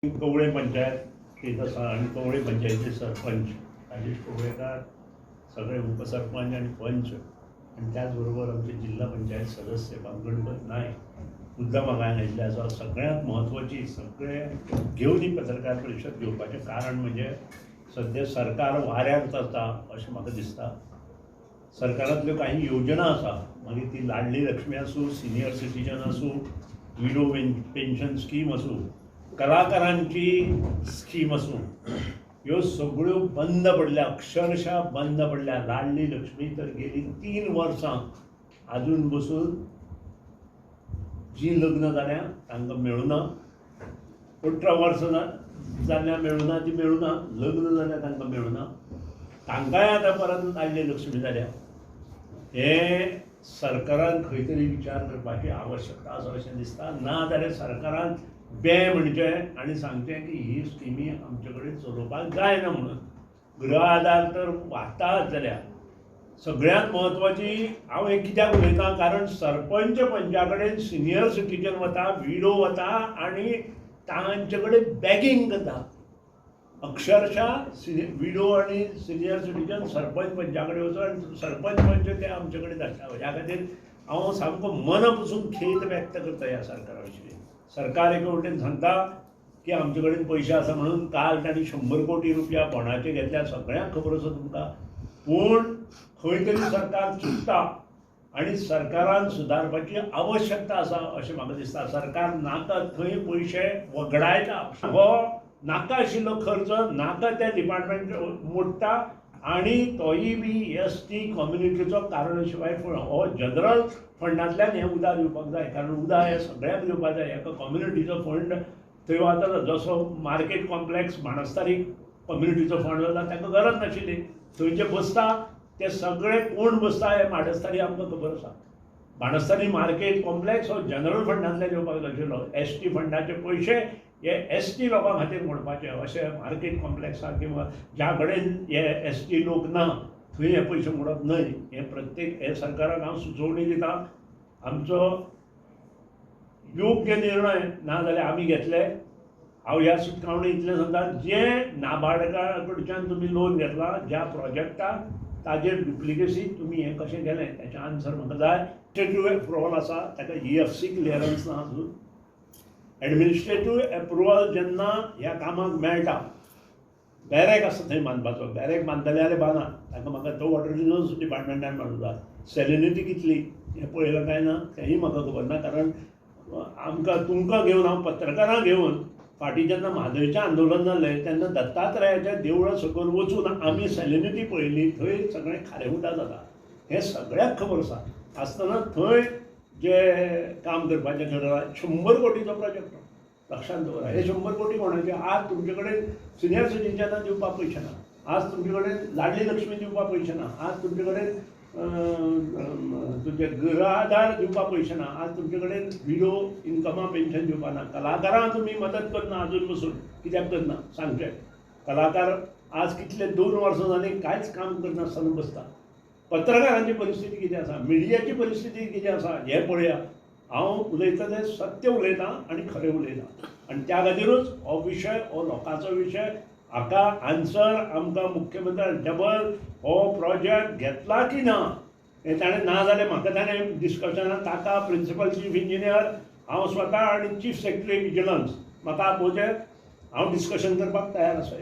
कवळे पंचायत आसा आनी कवळे पंचायतीचे सरपंच राजेश कवळेकार, सगळे उपसरपंच आनी पंच आनी त्याच बरोबर आमचे जिल्हा पंचायत सदस्य बाब गणपत नायक मुद्दाम हांगा आयिल्ले आसा. सगळ्यांत म्हत्वाची सगळे घेवन ही पत्रकार परिशद घेवपाचें कारण म्हणजे सद्या सरकार वाऱ्यार चलता अशें म्हाका दिसता. सरकारांतल्यो कांय योजना आसा, मागीर ती लाडली लक्ष्मी आसूं, सिनियर सिटीजन आसूं, विडो पेन्शन स्कीम आसूं, कलाकारांची स्कीम आसूं, ह्यो सगळ्यो बंद पडल्या, अक्षरशः बंद पडल्या. लाडली लक्ष्मी तर गेली 3 वर्सां आजून बसून जीं लग्न जाल्या तांकां मेळुना, 18 वर्सां जाल्या मेळुना, ती मेळुना, लग्न जाल्या तांकां मेळुना, तांकांय आतां परत लाडली लक्ष्मी जाल्या. हें सरकारान खंय तरी विचार करपाची आवश्यकता आसा अशें दिसता. ना जाल्यार सरकारान बे म्हणचें आनी सांगचें की ही स्किमी आमचे कडेन चलोवपाक जायना म्हणून. गृह आधार तर वाडटाच जाल्यार सगळ्यांत म्हत्वाची हांव हें कित्याक उलयतां, कारण सरपंच पंचा कडेन सिनियर सिटीजन वता, विडो वता आनी तांचे कडेन बॅगिंग करता. अक्षरशः विडो आनी सिनियर सिटीजन सरपंच पंचा कडेन वचून आनी सरपंच पंच ते आमचे कडेन धाडटा. ह्या खातीर हांव सामको मना पसून खेद व्यक्त करता ह्या सरकारा विशीं. सरकार एके वटेन सांगता की आमचे कडेन पयशे आसा म्हणून, काल तांणी 100 कोटी रुपया बॉंडाचे घेतल्या, सगळ्यांक खबर आसा तुमकां. पूण खंय तरी सरकार चुकता आनी सरकारान सुदारपाची आवश्यकता आसा अशें म्हाका दिसता. सरकार नाका थंय पयशे वगडायता, हो नाका आशिल्लो खर्च नाका त्या डिपार्टमेंट मोडटा आनी तोय बी एस टी कम्युनिटीचो कारण शिवाय हो जनरल फंडांतल्यान हें उदार दिवपाक जाय, कारण उदार हें सगळ्यांक दिवपाक जाय. एका कम्युनिटीचो फंड थंय वता, जसो मार्केट कॉम्प्लेक्स बाणस्तारी कम्युनिटीचो फंड वता, तांकां गरज नाशिल्ली. थंय जे बसता ते सगळे कोण बसता हे माडस्तारी आमकां खबर आसा. बाणस्तारी मार्केट कॉम्प्लेक्स हो जनरल फंडांतल्यान येवपाक जाय आशिल्लो. एस टी फंडाचे पयशे हे एस टी लोकां खातीर मोडपाचे अशें मार्केट कॉम्प्लेक्साक किंवा ज्या कडेन हे एस टी लोक ना थंय हे पयशे मोडप न्हय. हें प्रत्येक हे सरकाराक हांव सुचोवणी दिता. आमचो योग्य निर्णय ना जाल्यार आमी घेतले. हांव ह्या सुचोवणी इतलें सांगता, जें नाबार्डा कडच्यान तुमी लोन घेतला ज्या प्रोजेक्टाक ताजेर डुप्लिकेसी तुमी हें कशें केलें ताचें आन्सर म्हाका जाय. एडमिनिस्ट्रेटीव एप्रुवल आसा ताका EFC clearance ना अजून. एडमिनिस्ट्रेटीव एप्रुवल जेन्ना ह्या कामाक मेळटा, बॅरेक आसा थंय बांदपाचो, बॅरेक बांदतले जाल्यार बांदा, ताका म्हाका तो वॉटर रिसोर्स डिपार्टमेंटान बांदूं जाय. सॅलिनिटी कितली हें पळयलां काय ना तेंय म्हाका खबर ना, कारण आमकां तुमकां घेवन हांव पत्रकारांक घेवन फाटीं जेन्ना म्हादयचें आंदोलन जालें तेन्ना दत्तात्रयाच्या देवळा सकयल वचून आमी सॅलिनिटी पळयली, थंय सगळें खारें उदक जाता हें सगळ्यांक खबर आसा. आसतना थंय जे काम करपाचें ठरयलां 100 कोटीचो प्रोजेक्ट लक्षांत दवरा. हे 100 कोटी कोणाचे? आज तुमचे कडेन सिनियर सिटीजनां दिवपाक पयशे ना, आज तुमचे कडेन लाडली लक्ष्मी दिवपाक पयशे ना, आज तुमचे कडेन तुमचे गृह आधार दिवपाक पयशे ना, आज तुमचे कडेन विडो इन्कमा पेन्शन दिवपाक ना, कलाकारांक तुमी मदत करना अजून पसून कित्याक करना सांगचें. कलाकार आज कितले 2 वर्सां जालीं कांयच काम करनासतना बसता. पत्रकारांची परिस्थिती कितें आसा, मिडियाची परिस्थिती कितें आसा हें पळया. हांव उलयता तें सत्य उलयतां आनी खरें उलयतां आनी त्या खातीरूच हो विशय हो लोकांचो विशय. हाका आन्सर आमकां मुख्यमंत्र्यान डबल हो प्रोजेक्ट घेतला की ना हें ताणें ना जाल्यार म्हाका ताणें डिस्कशनान ताका प्रिंसिपल चीफ इंजिनियर हांव स्वता आनी चीफ सेक्रेटरी विजिलन्स म्हाका आपोवचें, हांव डिस्कशन करपाक तयार आसा.